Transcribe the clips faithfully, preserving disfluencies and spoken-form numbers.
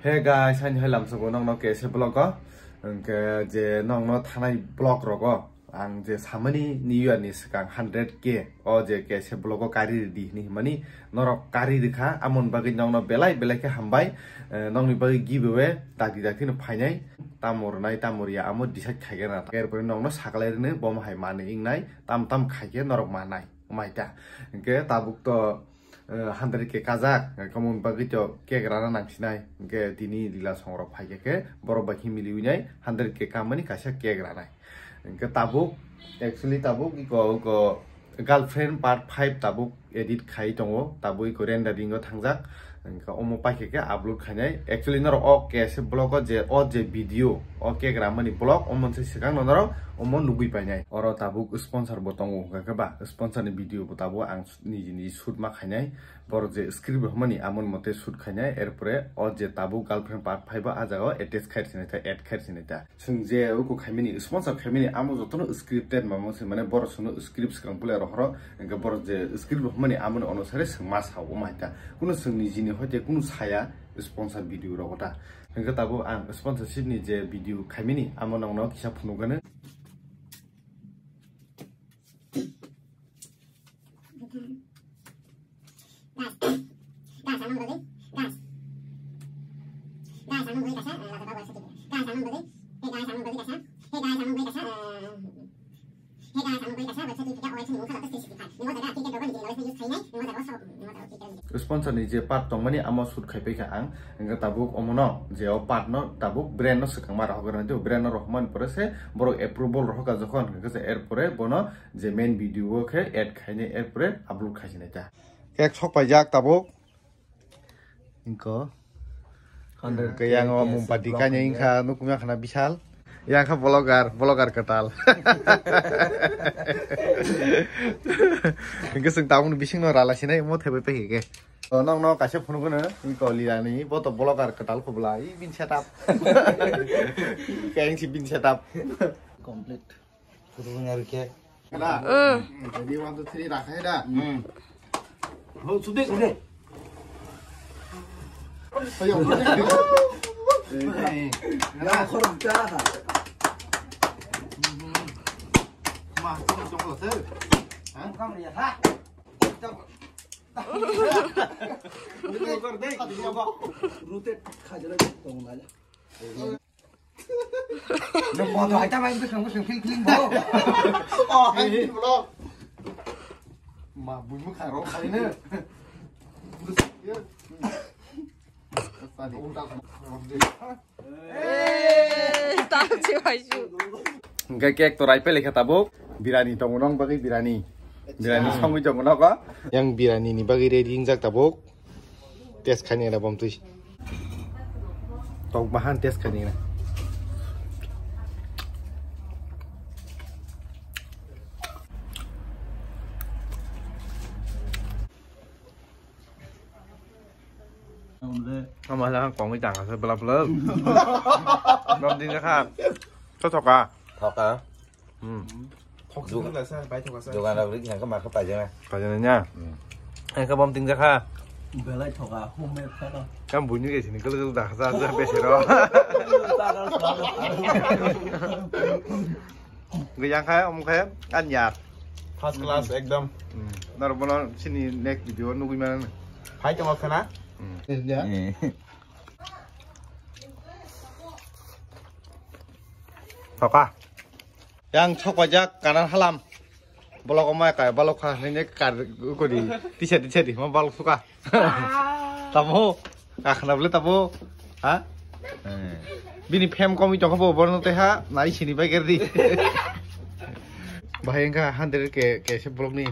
Hey guys, ani hai lamsoko nokno K S A vlog o. Hwnkhe je nokno thanai vlog rogo ang je samani New Year ni swkang hundred K o je K S A vlog o kari ridi hini himani norok kari rikha, amoni bagwi nokno belai belai khe hambai. Eh, nokni bagwi giveaway dakti dakti no phainai, tamo rwnai tamo riya amo decide khaigena. Erpore nokno saklai rwni bomo hai manwi wngnai, tam tam khaikhe norok manai, maita. Hwnkhe tabuk to eh, hundred K kajak, eh, kamon bagwi to cake rana nangsinai, hwnkhe tini lila songrok phaikhe khe borok bai khe miliwi nai hundred K kamani kaisa cake ranai. Hwnkhe tabuk, actually tabuk iko, iko girlfriend part five tabuk edit khai tongo, tabuk iko rendering o thangjak, hwnkhe omo paikhe khe upload khainai. Actually norok o K S A vlog o je, o je video, o cake ramani vlog, omo se swkang no norok omo nugwi painai. Oro tabuk sponsor bo tongo, hwnkhe ba sponsor ni video bo tabuk ang niji niji shoot ma khainai, borok je script rwmani amoni mote shoot khainai, erpore o je tabuk girlfriend part five o ah jaga o attach khai sinai ta, add khai sinai ta. Chwng je uku khaimani, sponsor khaimani amo jotono scripted mamo se, mane borok chwngno script swkang pulai rohoro, hwnkhe borok je script rwmani amoni onusare chwng ma sao, omo hai ta. Kunu chwng nijini hoite kunu saya sponsor video rogo ta. Hwnkhe tabuk ang sponsorship ni je video khaimani amo nokno kisa phunukgano. Gas. Gas, ang bagwi. Gas. Gas, ang bagwi kasa, eh, lata bawa sakit. Gas, ang bagwi. Eh, gas, ang bagwi kasa. Eh, gas, ang bagwi kasa, eh, eh, gas, ang bagwi kasa, website kita, website ni mungkin atas sixty five. Ni wata gas, kita dogon di website use khainai, ni wata rosok, ni wata kita. Sponsor ni je part tongmani amo shoot khai paikha ang. Hwnkhe tabuk omono je o part no tabuk brand no swkang ma rohok rwna tei brand no rohormani pore se borok approval rohorkha jokhon, hwnkhe se erpore bono je main video o khe add khainai, erpore upload khaisinai ta. Cake sok paijak tabuk. Inko. Hwnkhe yang o mumpati kanya wngkha, nukumya khana bisal. Yang kha vlogger, vlogger kwtal. Hwnkhe chwng tabukni bisingno rala sinai omo thaibai paikha khe. O nokno kaisa phunukgwno, inko lirani, bo to vlogger kwtal khobla, i bin setup. Kayang si bin setup. Complete. Photo wng arokhe. Kada? Hmm. Jadi one, two, three rakhai da. Hmm. Ho, sude, sude. Ayo. Na, khorok ta. Ma, khorok jong lo se. Ha? Kam ria ha. Rute khajala tong na. Nang bodo hai ta mai bwsang bwsang feel feeling bo. Oh, hai ni vlog. Ma bui mu khang rok khai ne. Eh, tak sih, Wahyu. Hingke cake to rai pele khe tabuk. Birani tongo nong bagwi birani. Birani songwi tongo nogo. Yang birani ni bagwi ready wngjak tabuk. Test khaini na bomtwi. Tok bahan test khaini na. Ama la kongwi tang kha bla bla. Bom ding kha. Tho thoka. Thoka. Hmm. Thok Duk- sini lah sa, bai thok sa. Dogan rok rik nang khe ma khe paijana. Paijana nya. Hmm. Ang khe bom ting jakha. Belai thoka, homemade kha no. Kam buini ke sini gel gel da kha sa bese ro. Ge yang kha om khe an yar. First class ekdom. Hmm. Nor bono sini next video nugui mana. Hai tamo khana. Hmm. Ya. Eh. Papa. Yang sok pajak kanan halam. Bolok omai kai balok kha hini kar ukodi. Tisa tisa di ma balok suka. Tamo. Kakhna bole tamo. Ha? Eh. Bini phem komi tongkha bo borno te ha nai sini bai gerdi. Bahai engkha hundred ke ke se blok ni.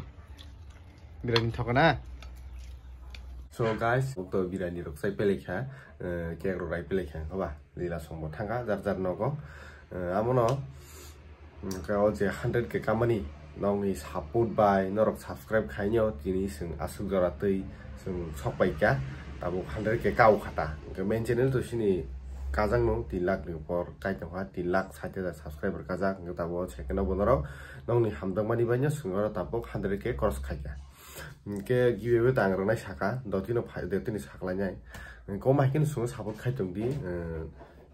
Birani thokna. So guys, to birani rok sai pelekha, eh, cake rok rai pelekha, hoba, lila songbo thangkha, jar jar nogo. Eh, amono, mm, ka o je hundred K kamani, nokni support bai, norok subscribe khainyo, tini chwng aswk jora twi chwng sok paikha, tabuk hundred K kau khata. Hwnkhe main channel to sini kajak no tin lakh ni upor kai tongkha, tin lakh sait hajar subscriber kajak, hwnkhe tabuk o second o bonorok nokni hamjakmani baino chwng oro tabuk hundred K cross khaikha. Hwnkhe giveaway tang rwnai saka, dotino phai, dotini saklainai. Koma hai kheno chwngno support khai tong di, eh,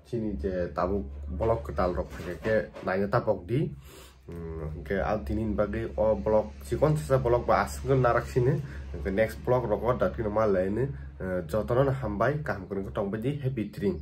chini je tabuk vlog kwtal rok phaikha khe naina ta pok di. Hmm, hwnkhe ang tini ni bagwi o vlog chikon sasa vlog ba aswk narak sini. Hwnkhe next vlog rogo datkhe no ma laini, eh, jotono no hambai, kaham kwrwng khe tongbai di, happy dream.